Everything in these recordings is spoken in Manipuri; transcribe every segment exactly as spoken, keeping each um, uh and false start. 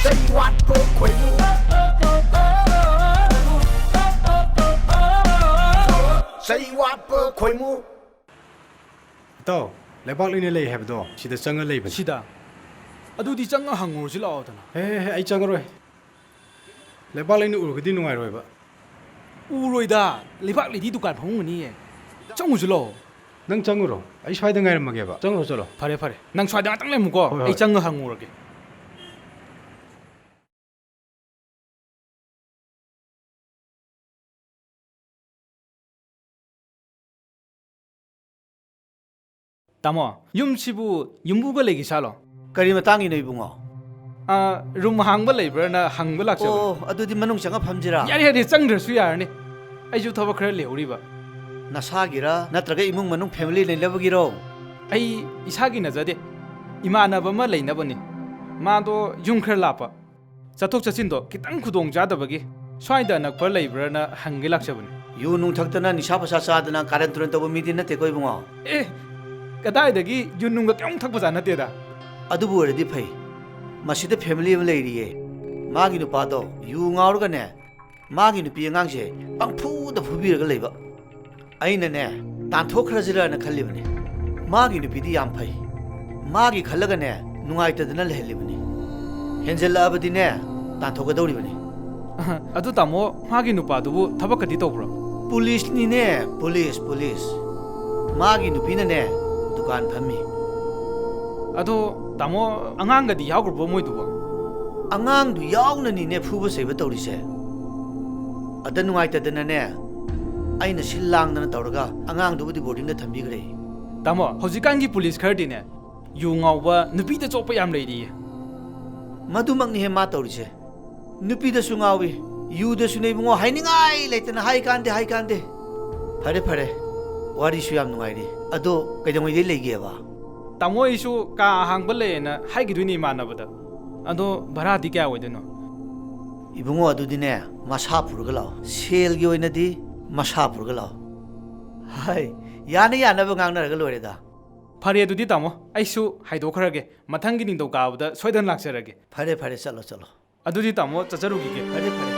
ꯆꯩ ꯋꯥꯠꯄ ꯈꯣꯏꯃꯨ꯫ ꯆꯩ ꯋꯥꯠꯄ ꯈꯣꯏꯃꯨ꯫ ꯏꯇꯥꯎ, ꯂꯩꯕꯥꯛ ꯂꯩꯅ ꯂꯩ ꯍꯥꯏꯕꯗꯣ ꯁꯤꯗ ꯆꯪꯉ ꯂꯩꯕꯅꯤ꯫ ꯁꯤꯗ? ꯑꯗꯨꯗꯤ ꯆꯪꯉ ꯍꯪꯉꯨꯔꯁꯤ ꯂꯥꯛꯑꯣꯗꯅ꯫ ꯍꯦ, ꯍꯦ, ꯍꯦ, ꯑꯩ ꯆꯪꯉꯔꯣꯏ꯫ ꯂꯩꯕꯥꯛ ꯂꯩꯅ ꯎꯔꯒꯗꯤ ꯅꯨꯡꯉꯥꯏꯔꯣꯏꯕ꯫ ꯎꯔꯣꯏꯗ, ꯂꯩꯕꯥꯛ ꯂꯩꯗꯤ ꯗꯨꯀꯥꯟ ꯐꯝꯃꯝꯒꯅꯤꯌꯦ꯫ ꯆꯪꯉꯨꯁꯤ ꯂꯥꯛꯑꯣ꯫ ꯅꯪ ꯆꯪꯉꯨꯔꯣ, ꯑꯩ ꯁ꯭ꯋꯥꯏꯗ ꯉꯥꯏꯔꯝꯃꯒꯦꯕ꯫ ꯆꯪꯉꯨꯔꯣ, ꯆꯠꯂꯣ꯫ ꯐꯔꯦ, ꯐꯔꯦ, ꯅꯪ ꯁ꯭ꯋꯥꯏꯗ ꯉꯥꯛꯇꯪ ꯂꯩꯔꯝꯃꯨꯀꯣ꯫ ꯍꯣꯏ, ꯍꯣꯏ꯫ ꯑꯩ ꯆꯪꯉ ꯍꯪꯉꯨꯔꯒꯦ꯫ ꯇꯥꯃꯣ, ꯌꯨꯝꯁꯤꯕꯨ ꯌꯨꯝꯕꯨꯒ ꯂꯩꯈꯤ ꯁꯥꯠꯂꯣ? ꯀꯔꯤ ꯃꯇꯥꯡꯒꯤꯅꯣ, ꯏꯕꯨꯡꯉꯣ? ꯑ, ꯔꯨꯝ ꯍꯥꯡꯕ ꯂꯩꯕ꯭ꯔꯥꯅ ꯍꯪꯕ ꯂꯥꯛꯆꯕꯅꯤ꯫ ꯑꯣ, ꯑꯗꯨꯗꯤ ꯃꯅꯨꯡ ꯆꯪꯉ ꯐꯝꯁꯤꯔꯥ? ꯌꯥꯔꯦ, ꯌꯥꯔꯦ, ꯆꯪꯗ꯭ꯔꯁꯨ ꯌꯥꯔꯅꯤ꯫ ꯑꯩꯁꯨ ꯊꯕꯛ ꯈꯔ ꯂꯩꯍꯧꯔꯤꯕ꯫ ꯅꯁꯥꯒꯤꯔ ꯅꯠꯇ꯭ꯔꯒ ꯏꯃꯨꯡ ꯃꯅꯨꯡ ꯐꯦꯃꯤꯂꯤ ꯂꯩꯅꯕꯒꯤꯔꯣ? ꯑꯩ ꯏꯁꯥꯒꯤ ꯅꯠꯆꯗꯦ, ꯏꯃꯥꯟꯅꯕ ꯑꯃ ꯂꯩꯅꯕꯅꯤ꯫ ꯃꯥꯗꯣ ꯌꯨꯝ ꯈꯔ ꯂꯥꯞꯄ, ꯆꯠꯊꯣꯛ ꯆꯠꯁꯤꯟꯗꯣ ꯈꯤꯇꯪ ꯈꯨꯗꯣꯡ ꯆꯥꯗꯕꯒꯤ ꯁ꯭ꯋꯥꯏꯗ ꯑꯅꯛꯄ ꯂꯩꯕ꯭ꯔꯥꯅ ꯍꯪꯒꯦ ꯂꯥꯛꯆꯕꯅꯤ꯫ ꯌꯨ ꯅꯨꯡ ꯊꯛꯇꯅ ꯅꯤꯁꯥ ꯄꯁꯥ ꯆꯥꯗꯅ ꯀꯥꯔꯟ ꯇꯨꯔꯟ ꯇꯧꯕ ꯃꯤꯗꯤ ꯅꯠꯇꯦꯀꯣ, ꯏꯕꯨꯡꯉꯣ꯫ ꯑꯦ, ꯀꯗꯥꯏꯗꯒꯤ ꯌꯨ ꯅꯨꯡꯒ ꯀꯩꯝ ꯊꯛꯄꯖꯥꯠ ꯅꯠꯇꯦꯗ꯫ ꯑꯗꯨꯕꯨ ꯑꯣꯏꯔꯗꯤ ꯐꯩ꯫ ꯃꯁꯤꯗ ꯐꯦꯃꯤꯂꯤ ꯑꯃ ꯂꯩꯔꯤꯌꯦ꯫ ꯃꯥꯒꯤ ꯅꯨꯄꯥꯗꯣ ꯌꯨ ꯉꯥꯎꯔꯒꯅꯦ, ꯃꯥꯒꯤ ꯅꯨꯄꯤ ꯑꯉꯥꯡꯁꯦ ꯄꯪꯐꯨꯗ ꯐꯨꯕꯤꯔꯒ ꯂꯩꯕ꯫ ꯑꯩꯅꯅꯦ, ꯇꯥꯟꯊꯣꯛꯈ꯭ꯔꯁꯤꯔꯅ ꯈꯜꯂꯤꯕꯅꯦ꯫ ꯃꯥꯒꯤ ꯅꯨꯄꯤꯗꯤ ꯌꯥꯝ ꯐꯩ꯫ ꯃꯥꯒꯤ ꯈꯜꯂꯒꯅꯦ, ꯅꯨꯡꯉꯥꯏꯇꯗꯅ ꯂꯩꯍꯜꯂꯤꯕꯅꯤ꯫ ꯍꯦꯟꯖꯜꯂꯛꯑꯕꯗꯤꯅꯦ, ꯇꯥꯟꯊꯣꯛꯀꯗꯧꯔꯤꯕꯅꯤ꯫ ꯑꯗꯨ ꯇꯥꯃꯣ, ꯃꯥꯒꯤ ꯅꯨꯄꯥꯗꯨꯕꯨ ꯊꯕꯛꯀꯗꯤ ꯇꯧꯕ꯭ꯔꯣ? ꯄꯨꯂꯤꯁꯅꯤꯅꯦ, ꯄꯨꯂꯤꯁ, ꯄꯨꯂꯤꯁ꯫ ꯃꯥꯒꯤ ꯅꯨꯄꯤꯅꯅꯦ, ꯗꯨꯀꯥꯟ ꯐꯝꯃꯤ꯫ ꯑꯗꯣ ꯇꯥꯃꯣ, ꯑꯉꯥꯡꯒꯗꯤ ꯌꯥꯎꯈ꯭ꯔꯕꯣ ꯃꯣꯏꯗꯨꯕꯣ? ꯑꯉꯥꯡꯗꯨ ꯌꯥꯎꯅꯅꯤꯅꯦ ꯐꯨꯕ ꯆꯩꯕ ꯇꯧꯔꯤꯁꯦ꯫ ꯑꯗ ꯅꯨꯡꯉꯥꯏꯇꯗꯅꯅꯦ, ꯑꯩꯅ ꯁꯤꯜ ꯂꯥꯡꯗꯅ ꯇꯧꯔꯒ ꯑꯉꯥꯡꯗꯨꯕꯨꯗꯤ ꯕꯣꯔꯗꯤꯡꯗ ꯊꯝꯕꯤꯈ꯭ꯔꯦ꯫ ꯇꯥꯃꯣ, ꯍꯧꯖꯤꯛꯀꯥꯟꯒꯤ ꯄꯨꯂꯤꯁ ꯈꯔꯗꯤꯅꯦ, ꯌꯨ ꯉꯥꯎꯕ, ꯅꯨꯄꯤꯗ ꯆꯣꯞꯄ ꯌꯥꯝ ꯂꯩꯔꯤꯌꯦ꯫ ꯃꯗꯨꯃꯛꯅꯤꯍꯦ ꯃꯥ ꯇꯧꯔꯤꯁꯦ꯫ ꯅꯨꯄꯤꯗꯁꯨ ꯉꯥꯎꯏ, ꯌꯨꯗꯁꯨꯅꯦ ꯏꯕꯨꯡꯉꯣ, ꯍꯥꯏꯅꯤꯡꯉꯥꯏ ꯂꯩꯇꯅ ꯍꯥꯏ ꯀꯥꯟꯗꯦ, ꯍꯥꯏ ꯀꯥꯟꯗꯦ꯫ ꯐꯔꯦ, ꯐꯔꯦ, ꯋꯥꯔꯤꯁꯨ ꯌꯥꯝ ꯅꯨꯡꯉꯥꯏꯔꯤ꯫ ꯑꯗꯣ ꯀꯩꯗꯧꯉꯩꯗꯩ ꯂꯩꯒꯦꯕ? ꯇꯥꯃꯣ, ꯑꯩꯁꯨ ꯀꯥ ꯑꯍꯥꯡꯕ ꯂꯩꯌꯦꯅ ꯍꯥꯏꯈꯤꯗꯣꯏꯅꯦ ꯏꯃꯥꯟꯅꯕꯗ꯫ ꯑꯗꯣ ꯚꯔꯥꯗꯤ ꯀꯌꯥ ꯑꯣꯏꯗꯣꯏꯅꯣ? ꯏꯕꯨꯡꯉꯣ, ꯑꯗꯨꯗꯤꯅꯦ, ꯃꯁꯥ ꯄꯨꯔꯒ ꯂꯥꯛꯑꯣ꯫ ꯁꯦꯜꯒꯤ ꯑꯣꯏꯅꯗꯤ ꯃꯁꯥ ꯄꯨꯔꯒ ꯂꯥꯛꯑꯣ꯫ ꯍꯥꯏ, ꯌꯥꯅ ꯌꯥꯅꯕ ꯉꯥꯡꯅꯔꯒ ꯂꯣꯏꯔꯦꯗ꯫ ꯐꯔꯦ, ꯑꯗꯨꯗꯤ ꯇꯥꯃꯣ, ꯑꯩꯁꯨ ꯍꯥꯏꯗꯣꯛꯈ꯭ꯔꯒꯦ꯫ ꯃꯊꯪꯒꯤ ꯅꯤꯡꯊꯧꯀꯥꯕꯗ ꯁꯣꯏꯗꯅ ꯂꯥꯛꯆꯔꯒꯦ꯫ ꯐꯔꯦ ꯐꯔꯦ, ꯆꯠꯂꯣ ꯆꯠꯂꯣ꯫ ꯑꯗꯨꯗꯤ ꯇꯥꯃꯣ, ꯆꯠꯆꯔꯨꯈꯤꯒꯦ꯫ ꯐꯔꯦ ꯐꯔꯦ꯫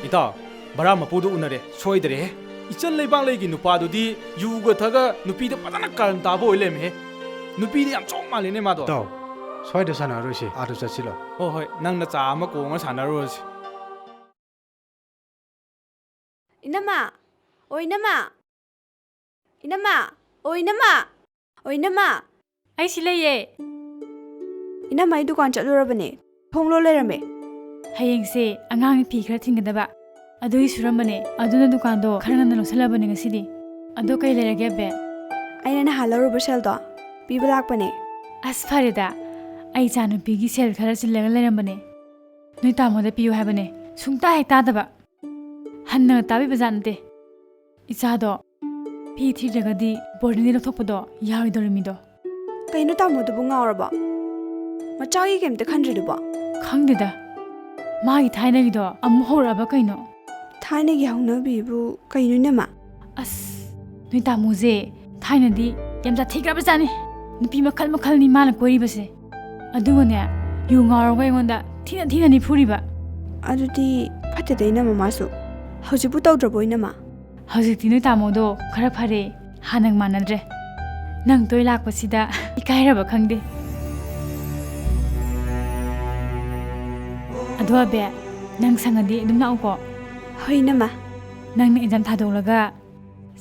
ꯏꯇꯥꯎ, ꯚꯔꯥ ꯃꯄꯨꯗꯨ ꯎꯅꯔꯦ, ꯁꯣꯏꯗ꯭ꯔꯦꯍꯦ꯫ ꯏꯆꯜ ꯂꯩꯕꯥꯛꯂꯩꯒꯤ ꯅꯨꯄꯥꯗꯨꯗꯤ ꯌꯨꯒ ꯊꯛꯑ ꯅꯨꯄꯤꯗ ꯐꯖꯅ ꯀꯔꯟ ꯇꯥꯕ ꯑꯣꯏ ꯂꯩꯔꯝꯃꯦꯍꯦ꯫ ꯅꯨꯄꯤꯗꯤ ꯌꯥꯝ ꯆꯣꯞ ꯃꯥꯜꯂꯦꯅꯦ ꯃꯥꯗꯣ꯫ ꯏꯇꯥꯎ, ꯁ꯭ꯋꯥꯏꯗ ꯁꯥꯟꯅꯔꯣꯏꯁꯦ, ꯑꯥꯗ ꯆꯠꯁꯤꯂꯣ꯫ ꯍꯣꯏ ꯍꯣꯏ, ꯅꯪꯅ ꯆꯥ ꯑꯃ ꯀꯣꯡꯉ ꯁꯥꯟꯅꯔꯨꯔꯁꯤ꯫ ꯏꯅꯝꯃ! ꯑꯣ ꯏꯅꯝꯃ! ꯏꯅꯝꯃ! ꯑꯣ ꯏꯅꯝꯃ! ꯑꯣ ꯏꯅꯝꯃ! ꯑꯩ ꯁꯤ ꯂꯩꯌꯦ꯫ ꯏꯅꯝꯃ, ꯑꯩ ꯗꯨꯀꯥꯟ ꯆꯠꯂꯨꯔꯕꯅꯦ꯫ ꯊꯣꯡ ꯂꯣꯜ ꯂꯩꯔꯝꯃꯦ꯫ ꯍꯌꯦꯡꯁꯦ ꯑꯉꯥꯡꯒꯤ ꯐꯤ ꯈꯔ ꯊꯤꯟꯒꯗꯕ, ꯑꯗꯨꯒꯤ ꯁꯨꯔꯝꯕꯅꯦ꯫ ꯑꯗꯨꯅ ꯗꯨꯀꯥꯟꯗꯣ ꯈꯔ ꯉꯟꯅ ꯂꯣꯟꯁꯜꯂꯕꯅꯦ ꯉꯁꯤꯗꯤ꯫ ꯑꯗꯣ ꯀꯩ ꯂꯩꯔꯒꯦ, ꯑꯕꯦ? ꯑꯩꯅ ꯅꯍꯥꯟ ꯂꯧꯔꯨꯕ ꯁꯦꯜꯗꯣ ꯄꯤꯕ ꯂꯥꯛꯄꯅꯦ꯫ ꯑꯁ, ꯐꯔꯦꯗ, ꯑꯩ ꯏꯆꯥꯅꯨꯄꯤꯒꯤ ꯁꯦꯜ ꯈꯔ ꯆꯤꯜꯂꯒ ꯂꯩꯔꯝꯕꯅꯦ꯫ ꯅꯣꯏ ꯇꯥꯃꯣꯗ ꯄꯤꯌꯨ ꯍꯥꯏꯕꯅꯦ, ꯁꯨꯡꯇꯥ ꯍꯦꯛ ꯇꯥꯗꯕ꯫ ꯍꯟꯅ ꯇꯥꯕꯤꯕꯖꯥꯠ ꯅꯠꯇꯦ꯫ ꯏꯆꯥꯗꯣ ꯐꯤ ꯊꯤꯗ꯭ꯔꯒꯗꯤ ꯕꯣꯔꯗꯤꯡꯗꯒꯤ ꯂꯧꯊꯣꯛꯄꯗꯣ ꯌꯥꯔꯣꯏꯗꯧꯔꯤꯃꯤꯗꯣ꯫ ꯀꯩꯅꯣ ꯇꯥꯃꯣꯗꯨꯕꯨ ꯉꯥꯎꯔꯕꯣ? ꯃꯆꯥꯒꯤ ꯀꯩꯝꯇ ꯈꯟꯗ꯭ꯔꯤꯗꯨꯕꯣ? ꯈꯪꯗꯦꯗ, ꯃꯥꯒꯤ ꯊꯥꯏꯅꯒꯤꯗꯣ ꯑꯃꯨꯛ ꯍꯧꯔꯛꯑꯕ ꯀꯩꯅꯣ? ꯊꯥꯏꯅꯒꯤ ꯍꯧꯅꯕꯤꯕꯨ ꯀꯩꯅꯣ ꯏꯅꯝꯃ? ꯑꯁ, ꯅꯣꯏ ꯇꯥꯃꯣꯁꯦ ꯊꯥꯏꯅꯗꯤ ꯌꯥꯝ ꯖꯥꯠ ꯊꯤꯈ꯭ꯔꯕꯖꯥꯠꯅꯤ꯫ ꯅꯨꯄꯤ ꯃꯈꯜ ꯃꯈꯜꯅꯤ ꯃꯥꯅ ꯀꯣꯏꯔꯤꯕꯁꯦ꯫ ꯑꯗꯨꯒꯅꯦ, ꯌꯨ ꯉꯥꯎꯔꯒ ꯑꯩꯉꯣꯟꯗ ꯊꯤꯅ ꯊꯤꯅꯅꯤ ꯐꯨꯔꯤꯕ꯫ ꯑꯗꯨꯗꯤ ꯐꯠꯇꯦꯗ ꯏꯅꯝꯃ ꯃꯥꯁꯨ꯫ ꯍꯧꯖꯤꯛꯄꯨ ꯇꯧꯗ꯭ꯔꯕꯣ ꯏꯅꯝꯃ? ꯍꯧꯖꯤꯛꯇꯤ ꯅꯣꯏ ꯇꯥꯃꯣꯗꯣ ꯈꯔ ꯐꯔꯦ, ꯍꯥꯟꯅꯒ ꯃꯥꯟꯅꯗ꯭ꯔꯦ꯫ ꯅꯪ ꯇꯣꯏ ꯂꯥꯛꯄꯁꯤꯗ ꯏꯀꯥꯏꯔꯕ ꯈꯪꯗꯦ꯫ ꯑꯗꯣ ꯑꯕꯦ, ꯅꯪ ꯁꯪꯉꯗꯤ ꯑꯗꯨꯝ ꯂꯥꯛꯎꯀꯣ꯫ ꯍꯣꯏ ꯏꯅꯝꯃ꯫ ꯅꯪꯅ ꯑꯦꯛꯖꯥꯝ ꯊꯥꯗꯣꯛꯂꯒ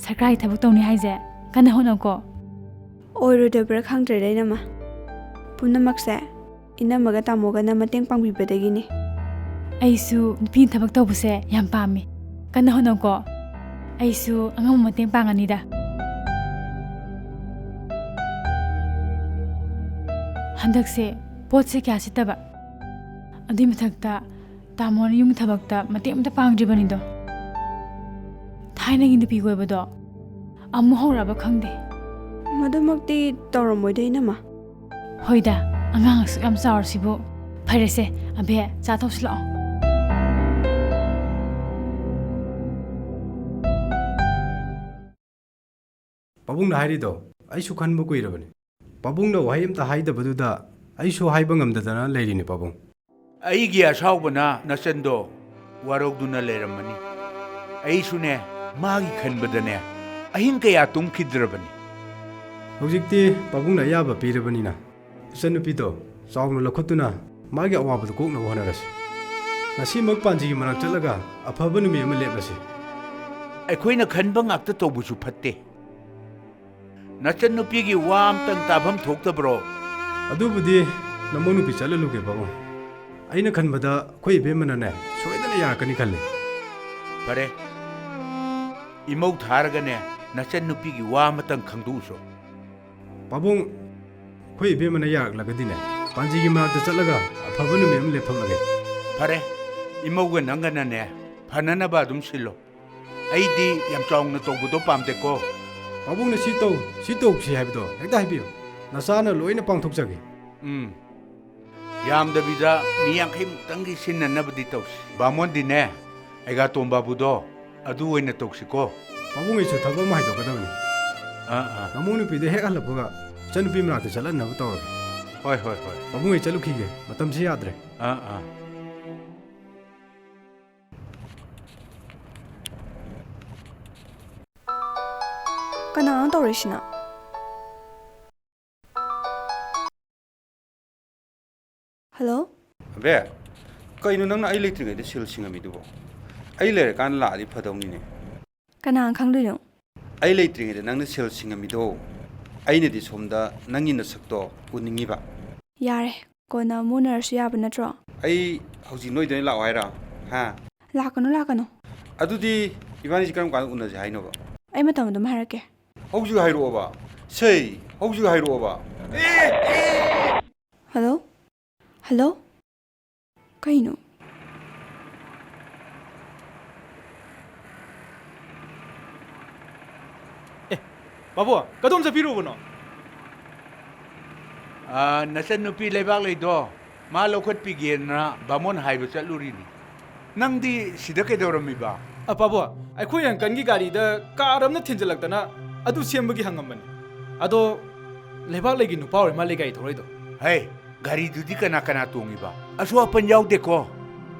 ꯁꯔꯀꯥꯔꯒꯤ ꯊꯕꯛ ꯇꯧꯅꯤ ꯍꯥꯏꯁꯦ ꯀꯟꯅ ꯍꯣꯠꯅꯧꯀꯣ꯫ ꯑꯣꯏꯔꯣꯏꯗꯕ꯭ꯔꯥ ꯈꯪꯗ꯭ꯔꯦꯗ ꯏꯅꯝꯃ꯫ ꯄꯨꯝꯅꯃꯛꯁꯦ ꯏꯅꯝꯃꯒ ꯇꯥꯃꯣꯒꯅ ꯃꯇꯦꯡ ꯄꯥꯡꯕꯤꯕꯗꯒꯤꯅꯤ꯫ ꯑꯩꯁꯨ ꯅꯨꯄꯤꯅ ꯊꯕꯛ ꯇꯧꯕꯁꯦ ꯌꯥꯝ ꯄꯥꯝꯃꯤ꯫ ꯀꯟꯅ ꯍꯣꯠꯅꯧꯀꯣ꯫ ꯑꯩꯁꯨ ꯑꯉꯝꯕ ꯃꯇꯦꯡ ꯄꯥꯡꯒꯅꯤꯗ꯫ ꯍꯟꯗꯛꯁꯦ ꯄꯣꯠꯁꯦ ꯀꯌꯥ ꯁꯤꯠꯇꯕ꯫ ꯑꯗꯨꯏ ꯃꯊꯛꯇ ꯇꯥꯃꯣꯅ ꯌꯨꯝꯒꯤ ꯊꯕꯛꯇ ꯃꯇꯦꯡ ꯑꯝꯇ ꯄꯥꯡꯗ꯭ꯔꯤꯕꯅꯤꯗꯣ꯫ ꯊꯥꯏꯅꯒꯤ ꯅꯨꯄꯤ ꯀꯣꯏꯕꯗꯣ ꯑꯃꯨꯛ ꯍꯧꯔꯛꯑꯕ ꯈꯪꯗꯦ꯫ ꯃꯗꯨꯃꯛꯇꯤ ꯇꯧꯔꯝꯃꯣꯏꯗ ꯏꯅꯝꯃ꯫ ꯍꯣꯏꯗ, ꯑꯉꯥꯡ ꯑꯁꯨꯛ ꯌꯥꯝ ꯆꯥꯎꯔꯁꯤꯕꯨ ꯐꯔꯦꯁꯦ, ꯑꯕꯦ, ꯆꯥ ꯊꯛꯁꯤ ꯂꯥꯛꯑꯣ꯫ ꯄꯥꯕꯨꯡꯅ ꯍꯥꯏꯔꯤꯗꯣ ꯑꯩꯁꯨ ꯈꯟꯕ ꯀꯨꯏꯔꯕꯅꯤ꯫ ꯄꯥꯕꯨꯡꯅ ꯋꯥꯍꯩ ꯑꯝꯇ ꯍꯥꯏꯗꯕꯗꯨꯗ ꯑꯩꯁꯨ ꯍꯥꯏꯕ ꯉꯝꯗꯗꯅ ꯂꯩꯔꯤꯅꯤ, ꯄꯥꯕꯨꯡ꯫ ꯑꯩꯒꯤ ꯑꯁꯥꯎꯕꯅ ꯅꯆꯟꯗꯣ ꯋꯥꯔꯧꯗꯨꯅ ꯂꯩꯔꯝꯃꯅꯤ꯫ ꯑꯩꯁꯨꯅꯦ, ꯃꯥꯒꯤ ꯈꯟꯕꯗꯅꯦ, ꯑꯍꯤꯡ ꯀꯌꯥ ꯇꯨꯝꯈꯤꯗ꯭ꯔꯕꯅꯤ꯫ ꯍꯧꯖꯤꯛꯇꯤ ꯄꯥꯕꯨꯡꯅ ꯑꯌꯥꯕ ꯄꯤꯔꯕꯅꯤꯅ, ꯏꯆꯟꯅꯨꯄꯤꯗꯣ ꯆꯥꯎꯅ ꯂꯧꯈꯠꯇꯨꯅ ꯃꯥꯒꯤ ꯑꯋꯥꯕꯗꯨ ꯀꯣꯛꯅꯕ ꯍꯣꯠꯅꯔꯁꯤ꯫ ꯉꯁꯤꯃꯛ ꯄꯥꯟꯖꯤꯒꯤ ꯃꯅꯥꯛ ꯆꯠꯂꯒ ꯑꯐꯕ ꯅꯨꯃꯤꯠ ꯑꯃ ꯂꯦꯞꯂꯁꯤ꯫ ꯑꯩꯈꯣꯏꯅ ꯈꯟꯕ ꯉꯥꯛꯇ ꯇꯧꯕꯁꯨ ꯐꯠꯇꯦ꯫ ꯅꯆꯟꯅꯨꯄꯤꯒꯤ ꯋꯥ ꯑꯝꯇꯪ ꯇꯥꯐꯝ ꯊꯣꯛꯇꯕ꯭ꯔꯣ? ꯑꯗꯨꯕꯨꯗꯤ ꯅꯃꯧ ꯅꯨꯄꯤ ꯆꯠꯂ ꯂꯨꯒꯦ, ꯄꯥꯕꯨꯡ꯫ ꯑꯩꯅ ꯈꯟꯕꯗ ꯑꯩꯈꯣꯏ ꯏꯕꯦꯝꯃꯅꯅꯦ, ꯁꯣꯏꯗꯅ ꯌꯥꯔꯛꯀꯅꯤ ꯈꯜꯂꯤ꯫ ꯐꯔꯦ, ꯏꯃꯧ ꯊꯥꯔꯒꯅꯦ, ꯅꯆꯟꯅꯨꯄꯤꯒꯤ ꯋꯥ ꯑꯃꯇꯪ ꯈꯪꯗꯣꯛꯎꯁꯣ꯫ ꯄꯥꯕꯨꯡ, ꯑꯩꯈꯣꯏ ꯏꯕꯦꯝꯃꯅ ꯌꯥꯔꯛꯂꯒꯗꯤꯅꯦ, ꯄꯥꯟꯖꯤꯒꯤ ꯃꯅꯥꯛꯇ ꯆꯠꯂꯒ ꯑꯐꯕ ꯅꯨꯃꯤꯠ ꯑꯃ ꯂꯦꯞꯊꯣꯛꯂꯒꯦ꯫ ꯐꯔꯦ, ꯏꯃꯧꯒ ꯅꯪꯒꯅꯅꯦ, ꯐꯅꯅꯕ ꯑꯗꯨꯝ ꯁꯤꯜꯂꯣ꯫ ꯑꯩꯗꯤ ꯌꯥꯝ ꯆꯥꯎꯅ ꯇꯧꯕꯗꯣ ꯄꯥꯝꯗꯦꯀꯣ꯫ ꯄꯥꯕꯨꯡꯅ ꯁꯤ ꯇꯧ, ꯁꯤ ꯇꯧꯁꯤ ꯍꯥꯏꯕꯗꯣ ꯍꯦꯛꯇ ꯍꯥꯏꯕꯤꯌꯨ꯫ ꯅꯆꯥꯅ ꯂꯣꯏꯅ ꯄꯥꯡꯊꯣꯛꯆꯒꯦ꯫ ꯎꯝ꯫ ꯌꯥꯝꯗꯕꯤꯗ ꯃꯤ ꯌꯥꯡꯈꯩ ꯃꯨꯛꯇꯪꯒꯤ ꯁꯤꯟꯅꯅꯕꯗꯤ ꯇꯧꯁꯤ꯫ ꯕꯥꯃꯣꯟꯗꯤꯅꯦ, ꯑꯩꯒꯥꯇꯣꯝꯕꯕꯨꯗꯣ ꯑꯗꯨ ꯑꯣꯏꯅ ꯇꯧꯁꯤꯀꯣ꯫ ꯄꯥꯕꯨꯡ, ꯑꯩꯁꯨ ꯊꯕꯛ ꯑꯃ ꯍꯥꯏꯗꯣꯛꯀꯗꯕꯅꯤ꯫ ꯑꯥ, ꯑꯥ꯫ ꯅꯃꯧ ꯅꯨꯄꯤꯗꯣ ꯍꯦꯛ ꯍꯜꯂꯛꯄꯒ ꯏꯆꯟꯅꯨꯄꯤ ꯃꯅꯥꯛꯇ ꯆꯠꯍꯟꯅꯕ ꯇꯧꯔꯒꯦ꯫ ꯍꯣꯏ, ꯍꯣꯏ, ꯍꯣꯏ꯫ ꯄꯥꯕꯨꯡ, ꯑꯩ ꯆꯠꯂꯨꯈꯤꯒꯦ꯫ ꯃꯇꯝꯁꯤ ꯌꯥꯗ꯭ꯔꯦ꯫ ꯑꯥ, ꯑꯥ꯫ ꯀꯅꯥꯅꯣ ꯇꯧꯔꯛꯏꯁꯤꯅ? ꯍꯜꯂꯣ? ꯑꯕꯦ, ꯀꯩꯅꯣ ꯅꯪꯅ ꯑꯩ ꯂꯩꯇ꯭ꯔꯤꯉꯩꯗ ꯁꯦꯜ ꯁꯤꯡꯉꯝꯃꯤꯗꯨꯕꯣ? ꯑꯩ ꯂꯩꯔꯀꯥꯟꯗ ꯂꯥꯛꯑꯗꯤ ꯐꯗꯧꯅꯤꯅꯦ꯫ ꯀꯅꯥꯅ ꯈꯪꯗꯣꯏꯅꯣ? ꯑꯩ ꯂꯩꯇ꯭ꯔꯤꯉꯩꯗ ꯅꯪꯅ ꯁꯦꯜ ꯁꯤꯡꯉꯝꯃꯤꯗꯣ, ꯑꯩꯅꯗꯤ ꯁꯣꯝꯗ ꯅꯪꯒꯤ ꯅꯁꯛꯇꯣ ꯎꯅꯤꯡꯉꯤꯕ꯫ ꯌꯥꯔꯦ, ꯀꯣꯟꯅ ꯑꯃꯨꯛ ꯎꯅꯔꯁꯨ ꯌꯥꯕ ꯅꯠꯇ꯭ꯔꯣ? ꯑꯩ ꯍꯧꯖꯤꯛ ꯅꯣꯏꯗ ꯑꯣꯏꯅ ꯂꯥꯛꯑꯣ ꯍꯥꯏꯔꯥ? ꯍꯥ? ꯂꯥꯛꯀꯅꯨ, ꯂꯥꯛꯀꯅꯨ꯫ ꯑꯗꯨꯗꯤ ꯏꯕꯥꯅꯤꯁꯦ ꯀꯔꯝ ꯀꯥꯟꯗ ꯎꯅꯁꯦ ꯍꯥꯏꯅꯣꯕ? ꯑꯩ ꯃꯇꯝ ꯑꯗꯨꯝ ꯍꯥꯏꯔꯛꯀꯦ꯫ ꯍꯧꯖꯤꯛ ꯍꯥꯏꯔꯛꯑꯣꯕ꯫ ꯁꯦ, ꯍꯧꯖꯤꯛ ꯍꯥꯏꯔꯛꯑꯣꯕ꯫ ꯍꯜꯂꯣ? ꯍꯜꯂꯣ? ꯀꯩꯅꯣ? ꯑꯦ, ꯕꯥꯕꯨ, ꯀꯗꯣꯝ ꯆꯠꯄꯤꯔꯨꯕꯅꯣ? ꯑꯥ, ꯅꯆꯟꯅꯨꯄꯤ ꯂꯩꯕꯥꯛꯂꯩꯗꯣ ꯃꯥ ꯂꯧꯈꯠꯄꯤꯒꯦꯅ ꯕꯥꯃꯣꯟ ꯍꯥꯏꯕ ꯆꯠꯂꯨꯔꯤꯅꯤ꯫ ꯅꯪꯗꯤ ꯁꯤꯗ ꯀꯩꯗꯧꯔꯝꯃꯤꯕ? ꯑ, ꯄꯥꯕꯨꯡ, ꯑꯩꯈꯣꯏ ꯑꯪꯀꯜꯒꯤ ꯒꯥꯔꯤꯗ ꯀꯥꯔ ꯑꯃꯅ ꯊꯤꯟꯖꯤꯜꯂꯛꯇꯅ ꯑꯗꯨ ꯁꯦꯝꯕꯒꯤ ꯍꯪꯉꯝꯕꯅꯤ꯫ ꯑꯗꯣ ꯂꯩꯕꯥꯛ ꯂꯩꯒꯤ ꯅꯨꯄꯥ ꯑꯣꯏꯔ ꯃꯥꯜꯂꯦ ꯒꯥꯔꯤ ꯊꯧꯔꯛꯏꯗꯣ꯫ ꯍꯩ, ꯒꯥꯔꯤꯗꯨꯗꯤ ꯀꯅꯥ ꯀꯅꯥ ꯇꯣꯡꯉꯤꯕ? ꯑꯁꯣꯛ ꯑꯄꯟ ꯌꯥꯎꯗꯦꯀꯣ?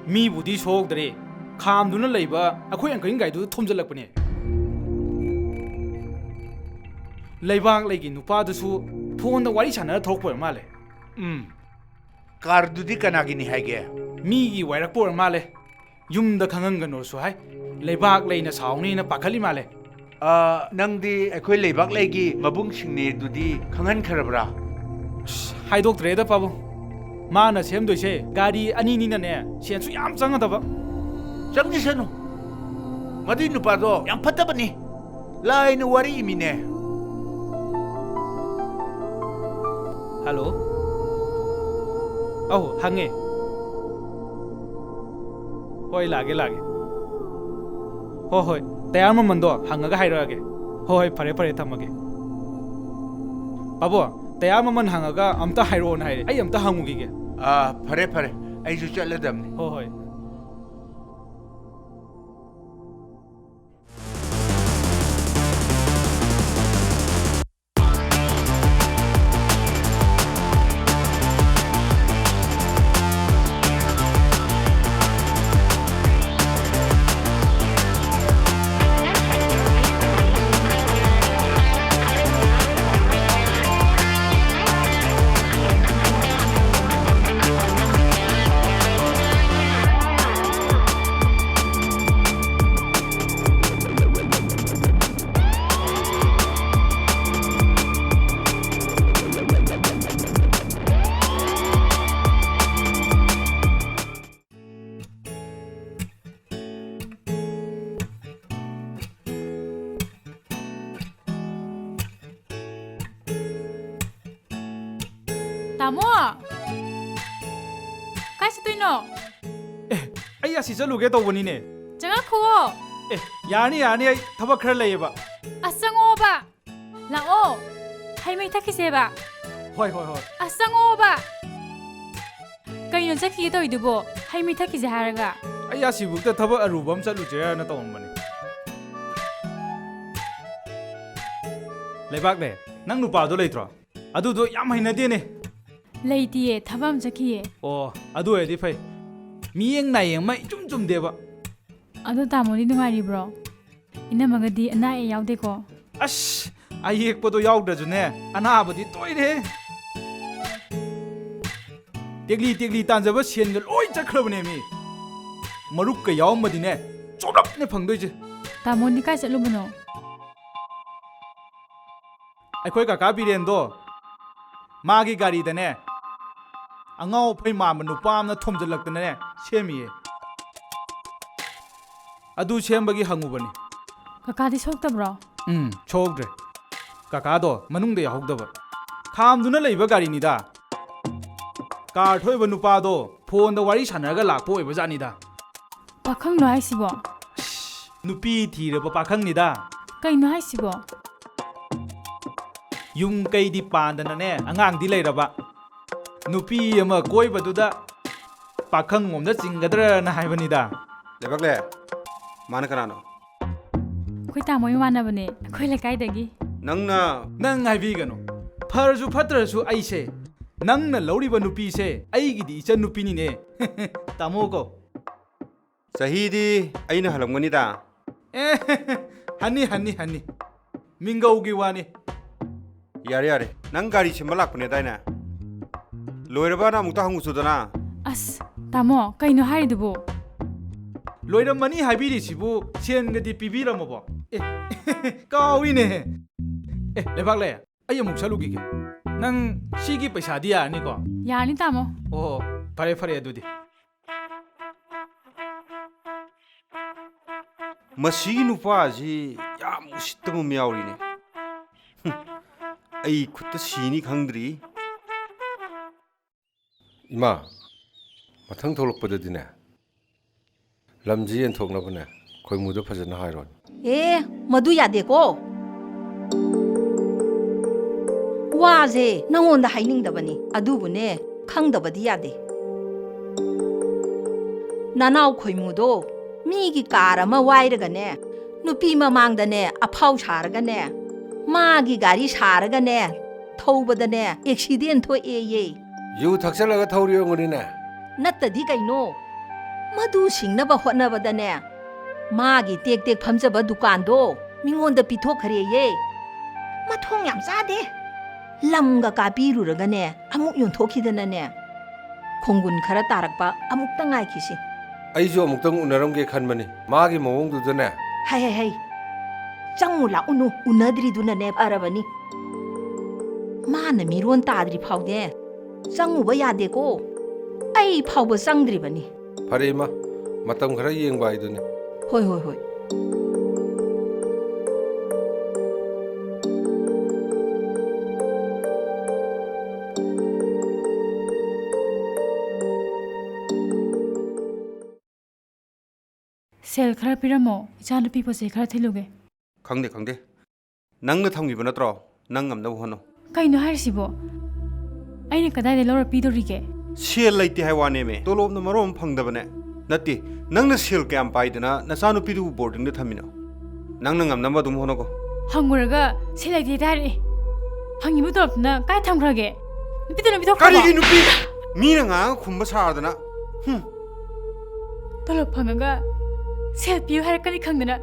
ꯃꯤꯕꯨꯗꯤ ꯁꯣꯛꯍꯧꯗ꯭ꯔꯦ꯫ ꯈꯥꯝꯗꯨꯅ ꯂꯩꯕ ꯑꯩꯈꯣꯏ ꯑꯪꯀꯜꯒꯤ ꯒꯥꯔꯤꯗꯨꯗ ꯊꯣꯝꯖꯤꯜꯂꯛꯄꯅꯦ꯫ ꯂꯩꯕꯥꯛ ꯂꯩꯒꯤ ꯅꯨꯄꯥꯗꯨꯁꯨ ꯐꯣꯟꯗ ꯋꯥꯔꯤ ꯁꯥꯟꯅꯔ ꯊꯧꯔꯛꯄ ꯑꯣꯏꯔ ꯃꯥꯜꯂꯦ꯫ ꯎꯝ꯫ ꯀꯥꯔꯗꯨꯗꯤ ꯀꯅꯥꯒꯤꯅꯤ ꯍꯥꯏꯒꯦ? ꯃꯤꯒꯤ ꯋꯥꯏꯔꯛꯄ ꯑꯣꯏꯔ ꯃꯥꯜꯂꯦ꯫ ꯌꯨꯝꯗ ꯈꯪꯍꯟꯒꯅꯨꯁꯨ ꯍꯥꯏ꯫ ꯂꯩꯕꯥꯛ ꯂꯩꯅ ꯁꯥꯎꯅꯤꯅ ꯄꯥꯈꯠꯂꯤ ꯃꯥꯜꯂꯦ꯫ ꯑ, ꯅꯪꯗꯤ ꯑꯩꯈꯣꯏ ꯂꯩꯕꯥꯛ ꯂꯩꯒꯤ ꯃꯕꯨꯡꯁꯤꯡꯅꯦ ꯑꯗꯨꯗꯤ ꯈꯪꯍꯟꯈ꯭ꯔꯕ꯭ꯔꯥ? ꯑꯁ, ꯍꯥꯏꯗꯣꯛꯇ꯭ꯔꯦꯗ, ꯄꯥꯕꯨꯡ꯫ ꯃꯥꯅ ꯁꯦꯝꯗꯣꯏꯁꯦ ꯒꯥꯔꯤ ꯑꯅꯤꯅꯤꯅꯅꯦ, ꯁꯦꯟꯁꯨ ꯌꯥꯝ ꯆꯪꯒꯗꯕ꯫ ꯆꯪꯖꯁꯅꯨ꯫ ꯃꯗꯨꯏ ꯅꯨꯄꯥꯗꯣ ꯌꯥꯝ ꯐꯠꯇꯕꯅꯤ꯫ ꯂꯥꯏꯅ ꯋꯥꯔꯤ ꯏꯃꯤꯅꯦ꯫ ꯍꯜꯂꯣ꯫ ꯑꯧ, ꯍꯪꯉꯦ꯫ ꯍꯣꯏ, ꯂꯥꯛꯑꯒꯦ, ꯂꯥꯛꯑꯒꯦ꯫ ꯍꯣꯏ, ꯍꯣꯏ, ꯇꯌꯥꯔ ꯃꯃꯜꯗꯣ ꯍꯪꯉꯒ ꯍꯥꯏꯔꯛꯑꯒꯦ꯫ ꯍꯣꯏ, ꯍꯣꯏ, ꯐꯔꯦ, ꯐꯔꯦ, ꯊꯝꯃꯒꯦ꯫ ꯄꯥꯕꯨꯡ, ꯇꯌꯥꯔ ꯃꯃꯜ ꯍꯪꯉꯒ ꯑꯝꯇ ꯍꯥꯏꯔꯛꯑꯣꯅ ꯍꯥꯏꯔꯦ꯫ ꯑꯩ ꯑꯝꯇ ꯍꯪꯉꯨꯈꯤꯒꯦ꯫ ꯑꯥ, ꯐꯔꯦ, ꯐꯔꯦ, ꯑꯩꯁꯨ ꯆꯠꯂꯗꯝꯅꯤ꯫ ꯍꯣꯏ, ꯍꯣꯏ꯫ ꯇꯥꯃꯣ! ꯀꯥꯏ ꯆꯠꯇꯣꯏꯅꯣ? ꯑꯦ, ꯑꯩ ꯑꯁꯤ ꯆꯠꯂꯨꯒꯦ ꯇꯧꯕꯅꯤꯅꯦ꯫ ꯆꯪꯉꯛꯈꯨꯋꯣ꯫ ꯑꯦ, ꯌꯥꯔꯅꯤ, ꯌꯥꯔꯅꯤ, ꯑꯩ ꯊꯕꯛ ꯈꯔ ꯂꯩꯌꯦꯕ꯫ ꯑꯁ, ꯆꯪꯉꯛꯑꯣꯕ꯫ ꯂꯥꯛꯑꯣ꯫ ꯍꯩ ꯃꯍꯤ ꯊꯛꯈꯤꯁꯦꯕ꯫ ꯍꯣꯏ, ꯍꯣꯏ, ꯍꯣꯏ꯫ ꯑꯁ, ꯆꯪꯉꯛꯑꯣꯕ꯫ ꯀꯩꯅꯣ ꯆꯠꯈꯤꯒꯦ ꯇꯧꯔꯤꯗꯨꯕꯣ? ꯍꯩ ꯃꯍꯤ ꯊꯛꯈꯤꯁꯦ ꯍꯥꯏꯔꯒ꯫ ꯑꯩ ꯑꯁꯤꯕꯨꯛꯇ ꯊꯕꯛ ꯑꯔꯨꯕ ꯑꯃ ꯆꯠꯂꯨꯁꯦꯅ ꯇꯧꯔꯝꯕꯅꯤ꯫ ꯂꯩꯕꯥꯛꯂꯦ, ꯅꯪ ꯅꯨꯄꯥꯗꯣ ꯂꯩꯇ꯭ꯔꯣ? ꯑꯗꯨꯗꯣ ꯌꯥꯝ ꯍꯩꯅꯗꯦꯅꯦ꯫ ꯂꯩꯇꯤꯌꯦ, ꯊꯕꯛ ꯑꯃ ꯆꯠꯈꯤꯌꯦ꯫ ꯑꯣ, ꯑꯗꯨ ꯑꯣꯏꯔꯗꯤ ꯐꯩ꯫ ꯃꯤꯠꯌꯦꯡ ꯅꯥꯌꯦꯡ ꯑꯃ ꯏꯆꯨꯝ ꯆꯨꯝꯗꯦꯕ꯫ ꯑꯗꯣ ꯇꯥꯃꯣꯗꯤ ꯅꯨꯡꯉꯥꯏꯔꯤꯕ꯭ꯔꯣ? ꯏꯅꯝꯃꯒꯗꯤ ꯑꯅꯥ ꯑꯌꯦꯛ ꯌꯥꯎꯗꯦꯀꯣ? ꯑꯁ, ꯑꯌꯦꯛꯄꯗꯣ ꯌꯥꯎꯗ꯭ꯔꯁꯨꯅꯦ, ꯑꯅꯥꯕꯗꯤ ꯇꯣꯏꯔꯦ꯫ ꯇꯦꯛꯂꯤ ꯇꯦꯛꯂꯤ ꯇꯥꯟꯖꯕ ꯁꯦꯟꯒ ꯂꯣꯏ ꯆꯠꯈ꯭ꯔꯕꯅꯦ ꯃꯤ꯫ ꯃꯔꯨꯞꯀ ꯌꯥꯎꯔꯝꯃꯗꯤꯅꯦ, ꯆꯣꯞꯂꯞꯅꯦ ꯐꯪꯗꯣꯏꯁꯦ꯫ ꯇꯥꯃꯣꯗꯤ ꯀꯥꯏ ꯆꯠꯂꯨꯕꯅꯣ? ꯑꯩꯈꯣꯏ ꯀꯀꯥ ꯕꯤꯔꯦꯟꯗꯣ, ꯃꯥꯒꯤ ꯒꯥꯔꯤꯗꯅꯦ, ꯑꯉꯥꯎ ꯑꯐꯩ ꯃꯥꯟꯕ ꯅꯨꯄꯥ ꯑꯃꯅ ꯊꯣꯝꯖꯤꯜꯂꯛꯇꯅꯅꯦ, ꯁꯦꯝꯃꯤꯌꯦ꯫ ꯑꯗꯨ ꯁꯦꯝꯕꯒꯤ ꯍꯪꯉꯨꯕꯅꯤ꯫ ꯀꯀꯥꯗꯤ ꯁꯣꯛꯇꯕ꯭ꯔꯣ? ꯎꯝ, ꯁꯣꯛꯇ꯭ꯔꯦ꯫ ꯀꯀꯥꯗꯣ ꯃꯅꯨꯡꯗ ꯌꯥꯎꯍꯧꯗꯕ꯫ ꯈꯥꯝꯗꯨꯅ ꯂꯩꯕ ꯒꯥꯔꯤꯅꯤꯗ꯫ ꯀꯥꯔ ꯊꯧꯏꯕ ꯅꯨꯄꯥꯗꯣ ꯐꯣꯟꯗ ꯋꯥꯔꯤ ꯁꯥꯟꯅꯔꯒ ꯂꯥꯛꯄ ꯑꯣꯏꯕꯖꯥꯠꯅꯤꯗ꯫ ꯄꯥꯈꯪꯂꯣ ꯍꯥꯏꯁꯤꯕꯣ? ꯅꯨꯄꯤ ꯊꯤꯔꯕ ꯄꯥꯈꯪꯅꯤꯗ꯫ ꯀꯩꯅꯣ ꯍꯥꯏꯁꯤꯕꯣ? ꯌꯨꯝ ꯀꯩꯗꯤ ꯄꯥꯟꯗꯅꯅꯦ, ꯑꯉꯥꯡꯗꯤ ꯂꯩꯔꯕ꯫ ꯅꯨꯄꯤ ꯑꯃ ꯀꯣꯏꯕꯗꯨꯗ ꯄꯥꯈꯪ ꯑꯣꯝꯗ ꯆꯤꯡꯒꯗ꯭ꯔꯅ ꯍꯥꯏꯕꯅꯤꯗ꯫ ꯂꯩꯕꯥꯛꯂꯦ, ꯃꯥꯅ ꯀꯅꯥꯅꯣ? ꯑꯩꯈꯣꯏ ꯇꯥꯃꯣ ꯏꯃꯥꯟꯅꯕꯅꯦ, ꯑꯩꯈꯣꯏ ꯂꯩꯀꯥꯏꯗꯒꯤ꯫ ꯅꯪꯅ ꯅꯪ ꯍꯥꯏꯕꯤꯒꯅꯨ꯫ ꯐꯔꯁꯨ ꯐꯠꯇ꯭ꯔꯁꯨ ꯑꯩꯁꯦ, ꯅꯪꯅ ꯂꯧꯔꯤꯕ ꯅꯨꯄꯤꯁꯦ ꯑꯩꯒꯤꯗꯤ ꯏꯆꯟ ꯅꯨꯄꯤꯅꯤꯅꯦ꯫ ꯇꯥꯃꯣ ꯀꯣ꯫ ꯆꯍꯤꯗꯤ ꯑꯩꯅ ꯍꯜꯂꯝꯒꯅꯤꯗ꯫ ꯑꯦ, ꯍꯟꯅꯤ, ꯍꯟꯅꯤ, ꯍꯟꯅꯤ꯫ ꯃꯤꯡꯒꯧꯒꯤ ꯋꯥꯅꯤ꯫ ꯌꯥꯔꯦ, ꯌꯥꯔꯦ꯫ ꯅꯪ ꯒꯥꯔꯤ ꯁꯦꯝꯕ ꯂꯥꯛꯄꯅꯦꯗꯥꯏꯅꯦ? ꯂꯣꯏꯔꯕꯅ ꯑꯃꯨꯛꯇ ꯍꯪꯉꯨꯆꯣꯗꯅ꯫ ꯑꯁ, ꯇꯥꯃꯣ, ꯀꯩꯅꯣ ꯍꯥꯏꯔꯤꯗꯨꯕꯨ? ꯂꯣꯏꯔꯝꯃꯅꯤ ꯍꯥꯏꯕꯤꯔꯤꯁꯤꯕꯨ ꯁꯦꯟꯒꯗꯤ ꯄꯤꯕꯤꯔꯝꯃꯕꯣ? ꯑꯦ, ꯀꯥꯎꯏꯅꯦ꯫ ꯑꯦ, ꯂꯩꯕꯥꯛꯂꯦ, ꯑꯩ ꯑꯃꯨꯛ ꯆꯠꯂꯨꯈꯤꯒꯦ꯫ ꯅꯪ ꯁꯤꯒꯤ ꯄꯩꯁꯥꯗꯤ ꯌꯥꯔꯅꯤꯀꯣ? ꯌꯥꯔꯅꯤ, ꯇꯥꯃꯣ꯫ ꯑꯣ, ꯐꯔꯦ, ꯐꯔꯦ ꯑꯗꯨꯗꯤ꯫ ꯃꯁꯤꯒꯤ ꯅꯨꯄꯥꯁꯤ ꯌꯥꯝ ꯎꯁꯤꯠꯇꯕ ꯑꯃ ꯌꯥꯎꯔꯤꯅꯦ꯫ ꯍꯨꯝ, ꯑꯩ ꯈꯨꯠꯇ ꯁꯤꯅꯤ ꯈꯪꯗ꯭ꯔꯤ꯫ ꯏꯃꯥ, ꯃꯊꯪ ꯊꯣꯛꯂꯛꯄꯗꯗꯤꯅꯦ, ꯂꯝꯁꯤ ꯌꯦꯟꯊꯣꯛꯅꯕꯅꯦ, ꯈꯣꯏꯃꯨꯗ ꯐꯖꯅ ꯍꯥꯏꯔꯣꯅꯦ꯫ ꯑꯦ, ꯃꯗꯨ ꯌꯥꯗꯦꯀꯣ꯫ ꯋꯥꯁꯦ ꯅꯪꯉꯣꯟꯗ ꯍꯥꯏꯅꯤꯡꯗꯕꯅꯤ, ꯑꯗꯨꯕꯨꯅꯦ, ꯈꯪꯗꯕꯗꯤ ꯌꯥꯗꯦ꯫ ꯅꯅꯥꯎ ꯈꯣꯏꯃꯨꯗꯣ ꯃꯤꯒꯤ ꯀꯥꯔ ꯑꯃ ꯋꯥꯏꯔꯒꯅꯦ, ꯅꯨꯄꯤ ꯃꯃꯥꯡꯗꯅꯦ ꯑꯐꯥꯎ ꯁꯥꯔꯒꯅꯦ, ꯃꯥꯒꯤ ꯒꯥꯔꯤ ꯁꯥꯔꯒꯅꯦ, ꯊꯧꯕꯗꯅꯦ ꯑꯦꯛꯁꯤꯗꯦꯟ ꯊꯣꯛꯑꯦꯌꯦ꯫ ꯌꯨ ꯊꯛꯆꯜꯂꯒ ꯊꯧꯔꯤ ꯑꯣꯏꯔꯝꯒꯅꯤꯅꯦ꯫ ꯅꯠꯇꯗꯤ ꯀꯩꯅꯣ? ꯃꯗꯨ ꯁꯤꯡꯅꯕ ꯍꯣꯠꯅꯕꯗꯅꯦ, ꯃꯥꯒꯤ ꯇꯦꯛ ꯇꯦꯛ ꯐꯝꯖꯕ ꯗꯨꯀꯥꯟꯗꯣ ꯃꯤꯉꯣꯟꯗ ꯄꯤꯊꯣꯛꯈ꯭ꯔꯦꯌꯦ꯫ ꯃꯊꯣꯡ ꯌꯥꯝ ꯆꯥꯗꯦ꯫ ꯂꯝꯒ ꯀꯥꯄꯤꯔꯨꯔꯒꯅꯦ, ꯑꯃꯨꯛ ꯌꯣꯟꯊꯣꯛꯈꯤꯗꯅꯅꯦ, ꯈꯣꯡꯒꯨꯟ ꯈꯔ ꯇꯥꯔꯛꯄ ꯑꯃꯨꯛꯇ ꯉꯥꯏꯈꯤꯁꯤ꯫ ꯑꯩꯁꯨ ꯑꯃꯨꯛꯇꯪ ꯎꯅꯔꯝꯒꯦ ꯈꯟꯕꯅꯤ, ꯃꯥꯒꯤ ꯃꯑꯣꯡꯗꯨꯗꯅꯦ꯫ ꯍꯩ, ꯍꯩ, ꯍꯩ, ꯆꯪꯉꯨ ꯂꯥꯛꯎꯅꯨ, ꯎꯅꯗ꯭ꯔꯤꯗꯨꯅꯅꯦ ꯐꯔꯕꯅꯤ꯫ ꯃꯥꯅ ꯃꯤꯔꯣꯟ ꯇꯥꯗ꯭ꯔꯤ ꯐꯥꯎꯗꯦ ꯆꯪꯉꯨꯕ ꯌꯥꯗꯦꯀꯣ꯫ ꯑꯩ ꯐꯥꯎꯕ ꯆꯪꯗ꯭ꯔꯤꯕꯅꯤ꯫ ꯐꯔꯦ ꯏꯃꯥ, ꯃꯇꯝ ꯈꯔ ꯌꯦꯡꯕ ꯍꯥꯏꯗꯨꯅꯤ꯫ ꯍꯣꯏ, ꯍꯣꯏ, ꯍꯣꯏ꯫ ꯁꯦꯜ ꯈꯔ ꯄꯤꯔꯝꯃꯣ, ꯏꯆꯥꯅꯨꯄꯤ ꯄꯣꯠ ꯆꯩ ꯈꯔ ꯊꯤꯜꯂꯨꯒꯦ꯫ ꯈꯪꯗꯦ, ꯈꯪꯗꯦ꯫ ꯅꯪꯅ ꯊꯝꯈꯤꯕ ꯅꯠꯇ꯭ꯔꯣ? ꯅꯪ ꯉꯝꯅꯕ ꯍꯣꯠꯅꯧ꯫ ꯀꯩꯅꯣ ꯍꯥꯏꯔꯤꯁꯤꯕꯣ? ꯑꯩꯅ ꯀꯗꯥꯏꯗ ꯂꯧꯔ ꯄꯤꯗꯣꯔꯤꯒꯦ? ꯁꯦꯜ ꯂꯩꯇꯦ ꯍꯥꯏ ꯋꯥꯅꯦꯃꯦ꯫ ꯇꯣꯂꯣꯞꯅ ꯃꯔꯣꯟ ꯑꯃ ꯐꯪꯗꯕꯅꯦ꯫ ꯅꯠꯇꯦ, ꯅꯪꯅ ꯁꯦꯜ ꯀꯌꯥꯝ ꯄꯥꯏꯗꯅ ꯅꯆꯥꯅꯨꯄꯤꯗꯨꯕꯨ ꯕꯣꯔꯗꯤꯡꯗ ꯊꯝꯃꯤꯅꯣ? ꯅꯪꯅ ꯉꯝꯅꯕ ꯑꯗꯨꯝ ꯍꯣꯠꯅꯧꯀꯣ꯫ ꯍꯪꯉꯨꯔꯒ ꯁꯦꯜ ꯂꯩꯇꯦ ꯍꯥꯏꯔꯛꯑꯦ꯫ ꯐꯪꯉꯤꯕ ꯇꯣꯂꯣꯞꯇꯨꯅ ꯀꯥꯏ ꯊꯝꯈ꯭ꯔꯒꯦ? ꯅꯨꯄꯤꯗꯨꯅ ꯄꯤꯊꯣꯛꯈ꯭ꯔꯕꯣ? ꯀꯔꯤꯒꯤ ꯅꯨꯄꯤ? ꯃꯤꯅ ꯉꯥꯡꯉ ꯈꯨꯝꯕ ꯁꯥꯗꯅ꯫ ꯍꯨꯝ꯫ ꯇꯣꯂꯣꯞ ꯐꯪꯉꯒ ꯁꯦꯜ ꯄꯤꯌꯨ ꯍꯥꯏꯔꯛꯀꯅꯤ ꯈꯪꯗꯅ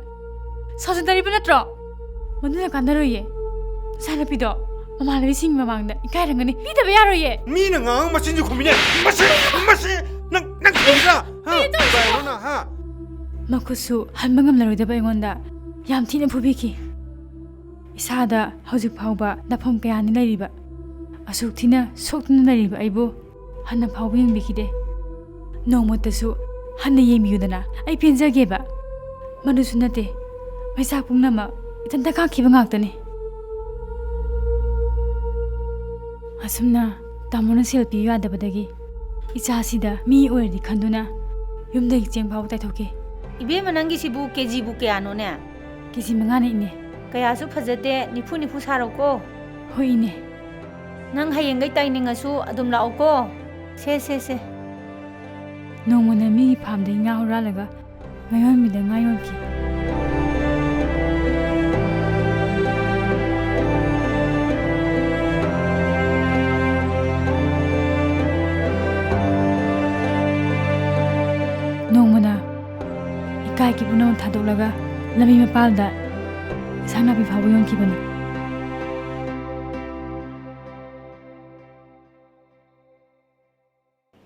ꯁꯥꯎꯖꯤꯟꯅꯔꯤꯕ ꯅꯠꯇ꯭ꯔꯣ? ꯃꯗꯨꯅ ꯀꯥꯟꯅꯔꯣꯏꯌꯦ꯫ ꯅꯆꯥꯅꯨꯄꯤꯗꯣ ꯃꯃꯥꯟꯅꯕꯤꯁꯤꯡꯒꯤ ꯃꯃꯥꯡꯗ ꯏꯀꯥꯏꯔꯝꯒꯅꯤ꯫ ꯄꯤꯗꯕ ꯌꯥꯔꯣꯏꯌꯦ꯫ ꯃꯤꯅ ꯉꯥꯡꯕ ꯃꯆꯤꯟꯁꯤ ꯈꯨꯝꯃꯤꯅꯦ꯫ ꯃꯁꯤ, ꯃꯁꯤ, ꯅꯪ, ꯅꯪ ꯈꯨꯝꯃꯤꯗ꯭ꯔꯥ? ꯍꯥ? ꯀꯩꯅꯣ ꯇꯧꯔꯤꯁꯤꯕꯣ? ꯀꯩꯅꯣ ꯅꯪ, ꯍꯥ? ꯃꯈꯨꯠꯁꯨ ꯍꯟꯕ ꯉꯝꯂꯔꯣꯏꯗꯕ ꯑꯩꯉꯣꯟꯗ ꯌꯥꯝ ꯊꯤꯅ ꯐꯨꯕꯤꯈꯤ꯫ ꯏꯁꯥꯗ ꯍꯧꯖꯤꯛ ꯐꯥꯎꯕ ꯅꯥꯐꯝ ꯀꯌꯥꯅꯤ ꯂꯩꯔꯤꯕ꯫ ꯑꯁꯨꯛ ꯊꯤꯅ ꯁꯣꯛꯇꯨꯅ ꯂꯩꯔꯤꯕ ꯑꯩꯕꯨ ꯍꯟꯅ ꯐꯥꯎꯕ ꯌꯦꯡꯕꯤꯈꯤꯗꯦ꯫ ꯅꯣꯡꯃꯇꯁꯨ ꯍꯟꯅ ꯌꯦꯡꯕꯤꯌꯨꯗꯅ ꯑꯩ ꯄꯦꯟꯖꯒꯦꯕ꯫ ꯃꯗꯨꯁꯨ ꯅꯠꯇꯦ, ꯃꯩꯆꯥꯛ ꯄꯨꯝꯅꯃꯛ ꯏꯊꯟꯇ ꯈꯥꯛꯈꯤꯕ ꯉꯥꯛꯇꯅꯤ꯫ ꯑꯁꯨꯝꯅ ꯇꯥꯃꯣꯅ ꯁꯦꯜ ꯄꯤꯌꯨ ꯌꯥꯗꯕꯗꯒꯤ ꯏꯆꯥꯁꯤꯗ ꯃꯤ ꯑꯣꯏꯔꯗꯤ ꯈꯟꯗꯨꯅ ꯌꯨꯝꯗꯒꯤ ꯆꯦꯡ ꯐꯥꯎꯕ ꯇꯥꯏꯊꯣꯛꯈꯤ꯫ ꯏꯕꯦꯝꯃ, ꯅꯪꯒꯤꯁꯤꯕꯨ ꯀꯦ ꯖꯤꯕꯨ ꯀꯌꯥꯅꯣꯅꯦ? ꯀꯦ ꯖꯤ ꯃꯉꯥꯅꯦ, ꯏꯅꯦ꯫ ꯀꯌꯥꯁꯨ ꯐꯖꯗꯦ, ꯅꯤꯐꯨ ꯅꯤꯐꯨ ꯁꯥꯔꯣꯀꯣ꯫ ꯍꯣꯏ, ꯏꯅꯦ꯫ ꯅꯪ ꯍꯌꯦꯡꯈꯩ ꯇꯥꯏꯅꯤꯡꯉꯁꯨ ꯑꯗꯨꯝ ꯂꯥꯛꯑꯣꯀꯣ꯫ ꯁꯦ, ꯁꯦ, ꯁꯦ꯫ ꯅꯣꯡꯃꯅ ꯃꯤꯒꯤ ꯐꯥꯝꯗꯒꯤ ꯉꯥ ꯍꯨꯔꯥꯜꯂꯒ ꯃꯌꯣꯟꯕꯤꯗ ꯉꯥ ꯌꯣꯟꯈꯤ꯫ ꯅꯣꯡꯃꯅ ꯏꯀꯥꯏꯒꯤ ꯄꯨꯝꯅꯃꯛ ꯊꯥꯗꯣꯛꯂꯒ ꯂꯝꯕꯤ ꯃꯄꯥꯜꯗ ꯏꯟꯁꯥꯡ ꯅꯥꯄꯤ ꯐꯥꯎꯕ ꯌꯣꯟꯈꯤꯕꯅꯤ꯫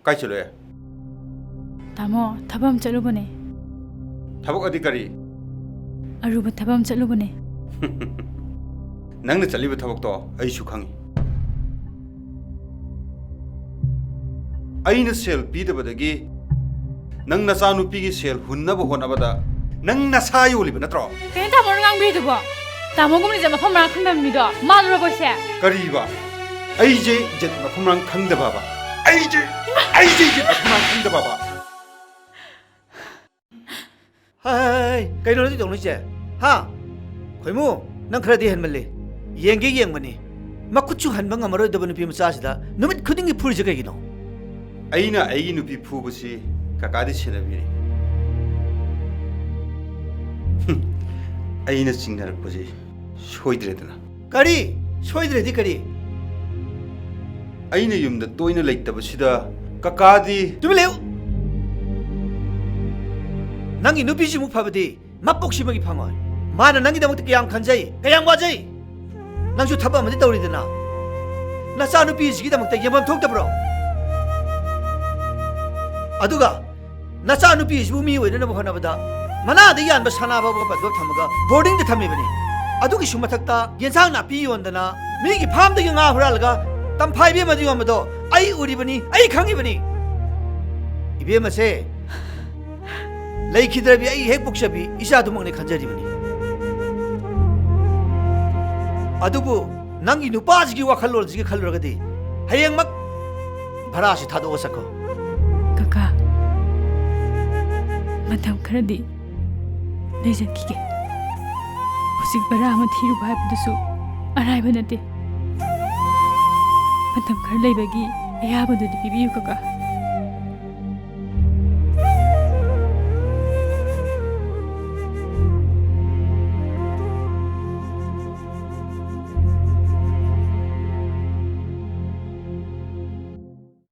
ꯀꯥꯏ ꯆꯠꯂꯨꯏ? ꯇꯥꯃꯣ, ꯊꯕꯛ ꯑꯃ ꯆꯠꯂꯨꯕꯅꯦ꯫ ꯊꯕꯛ ꯑꯗꯤ ꯀꯔꯤ? ꯑꯔꯨꯕ ꯊꯕꯛ ꯑꯃ ꯆꯠꯂꯨꯕꯅꯦ꯫ ꯅꯪꯅ ꯆꯠꯂꯤꯕ ꯊꯕꯛꯇꯣ ꯑꯩꯁꯨ ꯈꯪꯉꯤ꯫ ꯑꯩꯅ ꯁꯦꯜ ꯄꯤꯗꯕꯗꯒꯤ ꯅꯪ ꯅꯆꯥꯅꯨꯄꯤꯒꯤ ꯁꯦꯜ ꯍꯨꯟꯅꯕ ꯍꯣꯠꯅꯕꯗ ꯅꯪ ꯅꯁꯥ ꯌꯣꯜꯂꯤꯕ ꯅꯠꯇ꯭ꯔꯣ? ꯀꯩꯅꯣ ꯇꯥꯃꯣꯅ ꯉꯥꯡꯕꯤꯔꯤꯗꯨꯕꯣ? ꯇꯥꯃꯣꯒꯨꯝꯅ ꯏꯖꯠ ꯃꯐꯝ ꯃꯔꯥꯡ ꯈꯪꯗꯕ ꯃꯤꯗꯣ ꯃꯥꯜꯂꯨꯔꯕꯣ ꯁꯦ? ꯀꯔꯤꯕ? ꯑꯩꯁꯦ ꯏꯖꯠ ꯃꯐꯝ ꯃꯔꯥꯡ ꯈꯪꯗꯕꯕ? ꯑꯩꯁꯦ, ꯑꯩꯁꯦ ꯏꯖꯠ ꯃꯐꯝ ꯃꯔꯥꯡ ꯈꯪꯗꯕꯕ? ꯍꯥꯏ, ꯀꯩꯅꯣ ꯅꯪ ꯇꯧꯅꯣꯏꯁꯦ? ꯍꯥ? ꯈꯣꯏꯃꯨ, ꯅꯪ ꯈꯔꯗꯤ ꯍꯦꯟꯃꯜꯂꯤ꯫ ꯌꯦꯡꯒꯦ ꯌꯦꯡꯕꯅꯤ꯫ ꯃꯈꯨꯠꯁꯨ ꯍꯟꯕ ꯉꯝꯃꯔꯣꯏꯗꯕ ꯅꯨꯄꯤ ꯃꯆꯥꯁꯤꯗ ꯅꯨꯃꯤꯠ ꯈꯨꯗꯤꯡꯒꯤ ꯐꯨꯔꯤꯁꯦ ꯀꯩꯒꯤꯅꯣ? ꯑꯩꯅ ꯑꯩꯒꯤ ꯅꯨꯄꯤ ꯐꯨꯕꯁꯤ ꯀꯀꯥꯗꯤ ꯁꯦꯟꯅꯕꯤꯔꯤ꯫ ꯍꯨꯝ, ꯑꯩꯅ ꯆꯤꯡꯅꯔꯛꯄꯁꯤ ꯁꯣꯏꯗ꯭ꯔꯦꯗꯅ꯫ ꯀꯔꯤ? ꯁꯣꯏꯗ꯭ꯔꯗꯤ ꯀꯔꯤ? ꯑꯩꯅ ꯌꯨꯝꯗ ꯇꯣꯏꯅ ꯂꯩꯇꯕꯁꯤꯗ ꯀꯀꯥꯗꯤ ꯇꯨꯃꯤꯟ ꯂꯩꯌꯨ! ꯅꯪꯒꯤ ꯅꯨꯄꯤꯁꯤꯃꯨꯛ ꯐꯕꯗꯤ ꯃꯄꯣꯛꯁꯤꯃꯒꯤ ꯐꯪꯉꯣꯏ꯫ ꯃꯥꯅ ꯅꯪꯒꯤꯗꯃꯛꯇ ꯀꯌꯥꯝ ꯈꯟꯖꯩ, ꯀꯌꯥꯝ ꯋꯥꯖꯩ꯫ ꯅꯪꯁꯨ ꯊꯕꯛ ꯑꯃꯗꯤ ꯇꯧꯔꯤꯗꯅ꯫ ꯅꯆꯥꯅꯨꯄꯤꯁꯤꯒꯤꯗꯃꯛꯇ ꯌꯦꯡꯐꯝ ꯊꯣꯛꯇꯕ꯭ꯔꯣ? ꯑꯗꯨꯒ ꯅꯆꯥꯅꯨꯄꯤꯁꯤꯕꯨ ꯃꯤ ꯑꯣꯏꯅꯅꯕ ꯍꯣꯠꯅꯕꯗ ꯃꯅꯥꯗ ꯌꯥꯟꯕ ꯁꯅꯥ ꯐꯥꯎꯕ ꯄꯟꯊꯣꯛ ꯊꯝꯃꯒ ꯕꯣꯔꯗꯤꯡꯗ ꯊꯝꯃꯤꯕꯅꯤ꯫ ꯑꯗꯨꯒꯤꯁꯨ ꯃꯊꯛꯇ ꯌꯦꯟꯁꯥꯡ ꯅꯥꯄꯤ ꯌꯣꯟꯗꯅ ꯃꯤꯒꯤ ꯐꯥꯝꯗꯒꯤ ꯉꯥ ꯍꯨꯔꯥꯜꯂꯒ ꯇꯝꯐꯥ ꯏꯕꯦꯝꯃꯗ ꯌꯣꯟꯕꯗꯣ ꯑꯩ ꯎꯔꯤꯕꯅꯤ, ꯑꯩ ꯈꯪꯉꯤꯕꯅꯤ꯫ ꯏꯕꯦꯝꯃꯁꯦ ꯂꯩꯈꯤꯗ꯭ꯔꯕꯤ ꯑꯩ ꯍꯦꯛ ꯄꯣꯛꯆꯕꯤ ꯏꯆꯥꯗꯨꯃꯛꯅꯤ ꯈꯟꯖꯔꯤꯕꯅꯤ꯫ ꯑꯗꯨꯕꯨ ꯅꯪꯒꯤ ꯅꯨꯄꯥꯁꯤꯒꯤ ꯋꯥꯈꯜꯂꯣꯟꯁꯤꯒꯤ ꯈꯜꯂꯨꯔꯒꯗꯤ ꯍꯌꯦꯡꯃꯛ ꯚꯔꯥꯁꯤ ꯊꯥꯗꯣꯛꯑ ꯆꯠꯈꯣ꯫ ꯀꯀꯥ, ꯃꯇꯝ ꯈꯔꯗꯤ ꯂꯩꯖꯈꯤꯒꯦ꯫ ꯍꯧꯖꯤꯛ ꯚꯔꯥ ꯑꯃ ꯊꯤꯔꯨꯕ ꯍꯥꯏꯕꯗꯨꯁꯨ ꯑꯔꯥꯏꯕ ꯅꯠꯇꯦ꯫ ꯃꯇꯝ ꯈꯔ ꯂꯩꯕꯒꯤ ꯑꯌꯥꯕꯗꯨꯗꯤ ꯄꯤꯕꯤꯌꯨ, ꯀꯀꯥ꯫